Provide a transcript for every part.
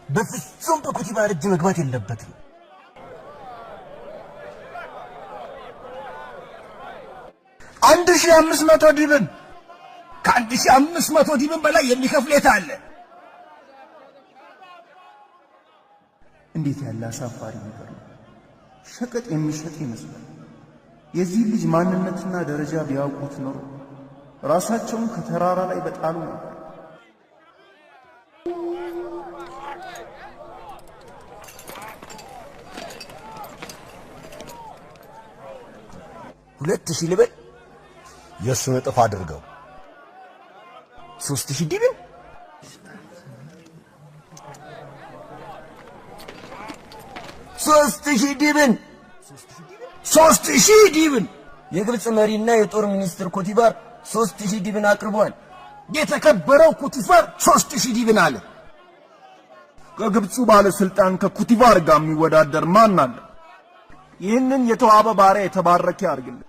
በፍጹም በኩቲፋር እጅ መግባት የለበትም። 1500 ዲብን። ከ1500 ዲብን በላይ የሚከፍል የት አለ? እንዴት ያለ አሳፋሪ ነገር ነው! ሸቀጥ የሚሸጥ ይመስላል። የዚህ ልጅ ማንነትና ደረጃ ቢያውቁት ኖሮ ራሳቸውን ከተራራ ላይ በጣሉ ነበር። 2000 ልበል? የእሱን እጥፍ አድርገው። 3000 ዲብን። 3000 ዲብን። 3000 ዲብን። የግብፅ መሪና የጦር ሚኒስትር ኮቲፋር 3000 ዲብን አቅርቧል። የተከበረው ኩቲፋር 3000 ዲብን አለ። ከግብፁ ባለስልጣን ከኩቲፋር ጋር የሚወዳደር ማን አለ? ይህንን የተዋበ ባሪያ የተባረከ ያርግልን።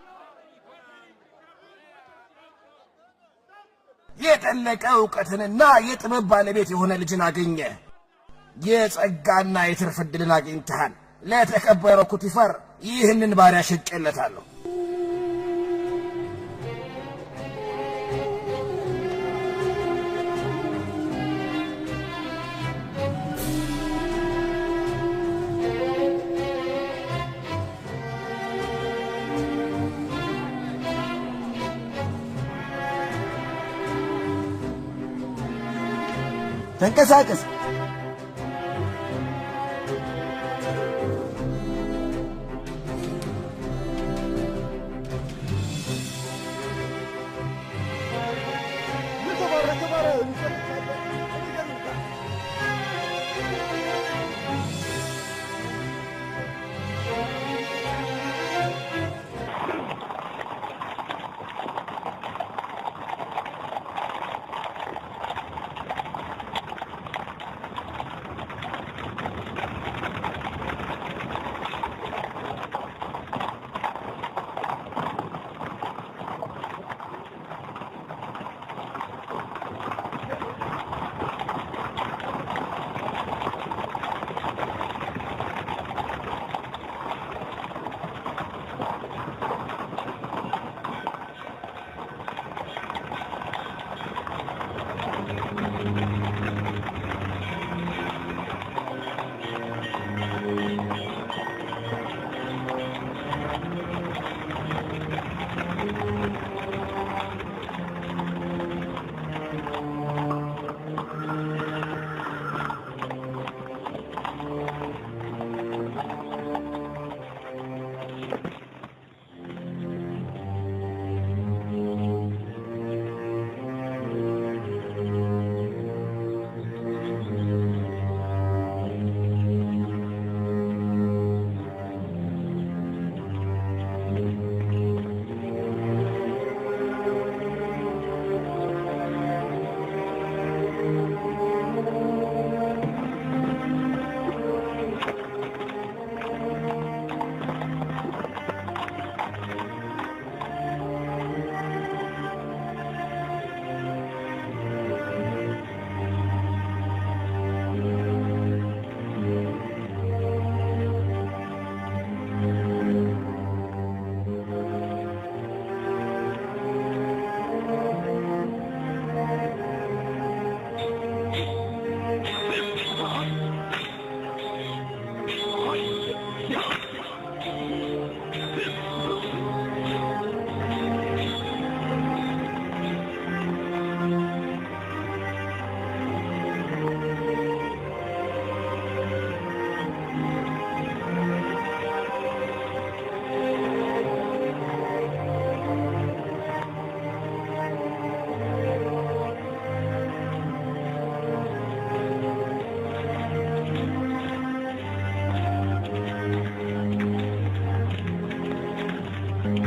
የጠለቀ እውቀትንና የጥበብ ባለቤት የሆነ ልጅን አገኘ። የጸጋና የትርፍ ዕድልን አግኝተሃል። ለተከበረው ኩቲፋር ይህንን ባሪያ ሸጬለታለሁ። ተንቀሳቀስ። የተባረከ ባሪያ የሚፈልግ ካለ እኔ ጋር ይምጣ።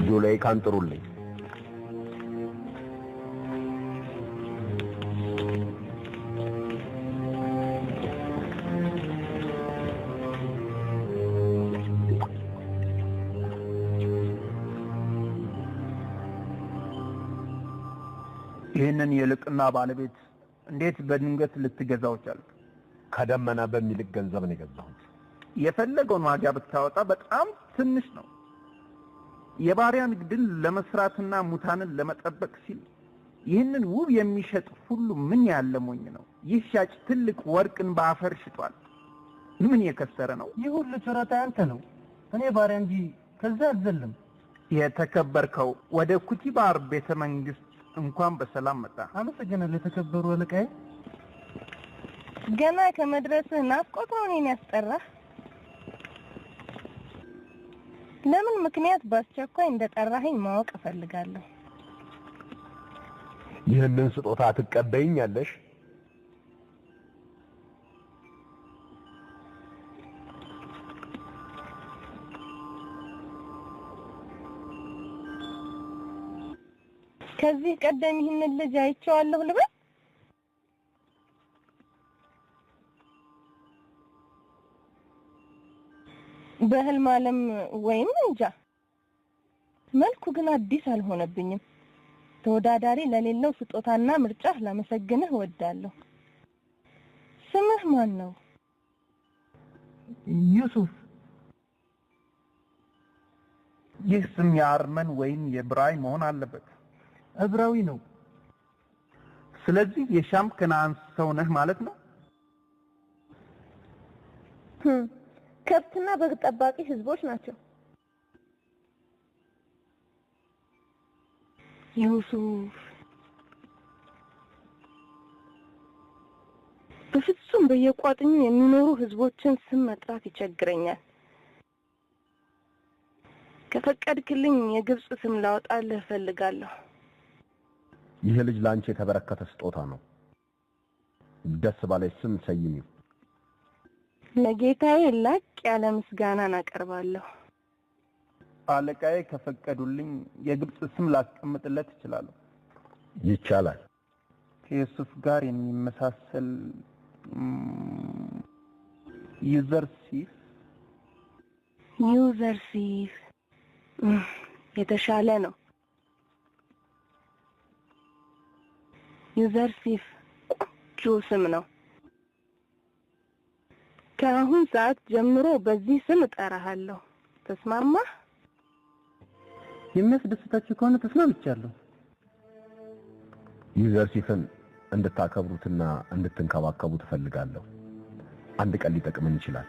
ዙሌይካን ጥሩልኝ። ይህንን የልቅና ባለቤት እንዴት በድንገት ልትገዛው ቻልክ? ከደመና በሚልቅ ገንዘብ ነው የገዛሁት። የፈለገውን ዋጋ ብታወጣ በጣም ትንሽ ነው። የባሪያ ንግድን ለመስራትና ሙታንን ለመጠበቅ ሲል ይህንን ውብ የሚሸጥ ሁሉ ምን ያለ ሞኝ ነው! ይህ ሻጭ ትልቅ ወርቅን በአፈር ሽጧል። ምን የከሰረ ነው! ይህ ሁሉ ችሮታ ያንተ ነው። እኔ ባሪያ እንጂ ከዛ አልዘልም። የተከበርከው ወደ ኩቲባር ቤተ መንግስት እንኳን በሰላም መጣ። አመሰግናለሁ የተከበሩ አለቃዬ። ገና ከመድረስህ ናፍቆት ነው እኔን ያስጠራህ። ለምን ምክንያት በአስቸኳይ እንደጠራኸኝ ማወቅ እፈልጋለሁ። ይህንን ስጦታ ትቀበይኛለሽ? ከዚህ ቀደም ይህንን ልጅ አይቼዋለሁ ልበል? በህልም ዓለም ወይም እንጃ። መልኩ ግን አዲስ አልሆነብኝም። ተወዳዳሪ ለሌለው ስጦታና ምርጫህ ላመሰግንህ እወዳለሁ። ስምህ ማን ነው? ዩሱፍ። ይህ ስም የአርመን ወይም የብራይ መሆን አለበት። ዕብራዊ ነው። ስለዚህ የሻም ከነዓን ሰው ነህ ማለት ነው። ከብትና በግ ጠባቂ ህዝቦች ናቸው። ዩሱፍ፣ በፍጹም በየቋጥኙ የሚኖሩ ህዝቦችን ስም መጥራት ይቸግረኛል። ከፈቀድክልኝ የግብጽ ስም ላወጣልህ እፈልጋለሁ። ይህ ልጅ ላንቺ የተበረከተ ስጦታ ነው። ደስ ባለሽ ስም ሰይሚው። ለጌታዬ ላቅ ያለ ምስጋናን አቀርባለሁ። አለቃዬ ከፈቀዱልኝ የግብጽ ስም ላስቀምጥለት እችላለሁ። ይቻላል። ከዩሱፍ ጋር የሚመሳሰል ዩዘርሲፍ። ዩዘርሲፍ የተሻለ ነው። ዩዘርሲፍ ቆንጆ ስም ነው። ከአሁን ሰዓት ጀምሮ በዚህ ስም እጠራሃለሁ። ተስማማህ? የሚያስደስታችሁ ከሆነ ተስማምቻለሁ። ዩዘርሲፍን እንድታከብሩትና እንድትንከባከቡት እፈልጋለሁ። አንድ ቀን ሊጠቅመን ይችላል።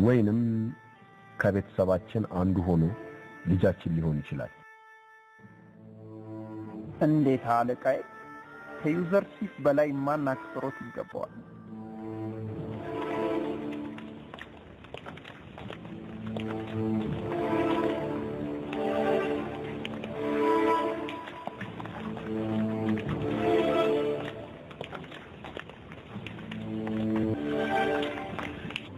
ወይንም ከቤተሰባችን አንዱ ሆኖ ልጃችን ሊሆን ይችላል። እንዴት አለቃዬ! ከዩዘርሲፍ በላይ ማን አክብሮት ይገባዋል?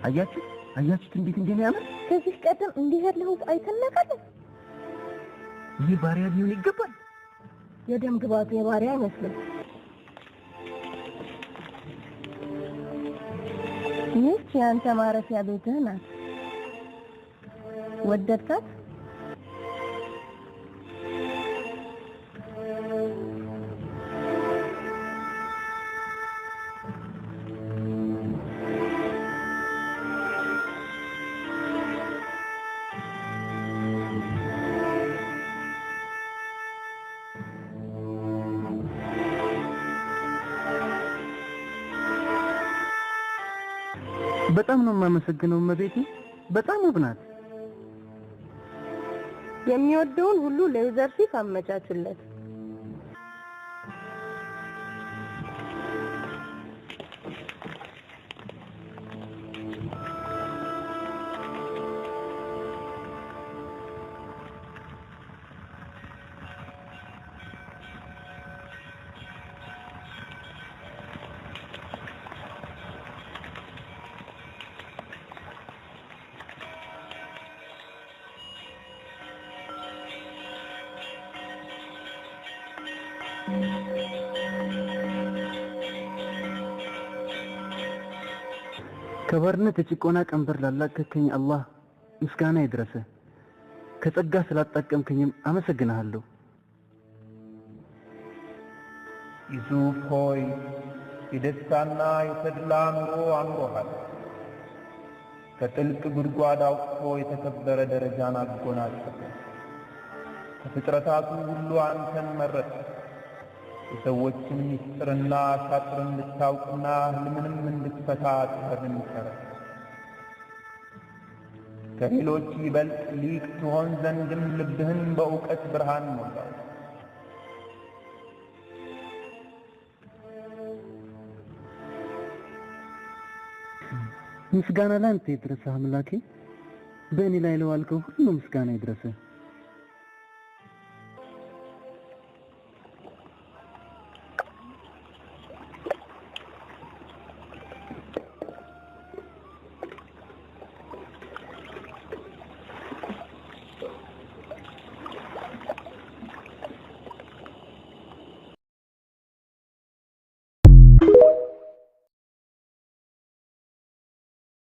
አያችሁ አያችሁት እንዴት እንደሚያምር! ከዚህ ቀደም እንዲህ ያለ ውብ አይተን እናውቃለን? ይህ ባሪያ ሊሆን ይገባል። የደም ግባቱ የባሪያ አይመስልም። ይህች የአንተ ማረፊያ ቤትህ ናት። ወደድካት? በጣም ነው የማመሰግነው እመቤቴ። በጣም ውብ ናት። የሚወደውን ሁሉ ለዩዘርሲፍ አመቻቹለት። ከባርነት የጭቆና ቀንበር ላላቀከኝ አላህ ምስጋና ይድረስህ። ከጸጋ ስላጣቀምከኝም አመሰግንሃለሁ። ዩሱፍ ሆይ የደስታና የተድላ ኑሮ አኑሮሃል። ከጥልቅ ጉድጓድ አውጥቶ የተከበረ ደረጃን አጎናጸፈ። ከፍጥረታቱ ሁሉ አንተን መረጠ። የሰዎችን ምስጢርና ሻጥር እንድታውቅና ሕልምንም እንድትፈታ ጥበብን ቸረ። ከሌሎች ይበልጥ ሊቅ ትሆን ዘንድም ልብህን በእውቀት ብርሃን ሞላው። ምስጋና ላንተ ይድረስህ አምላኬ። በእኔ ላይ ለዋልከው ሁሉ ምስጋና ይድረስህ።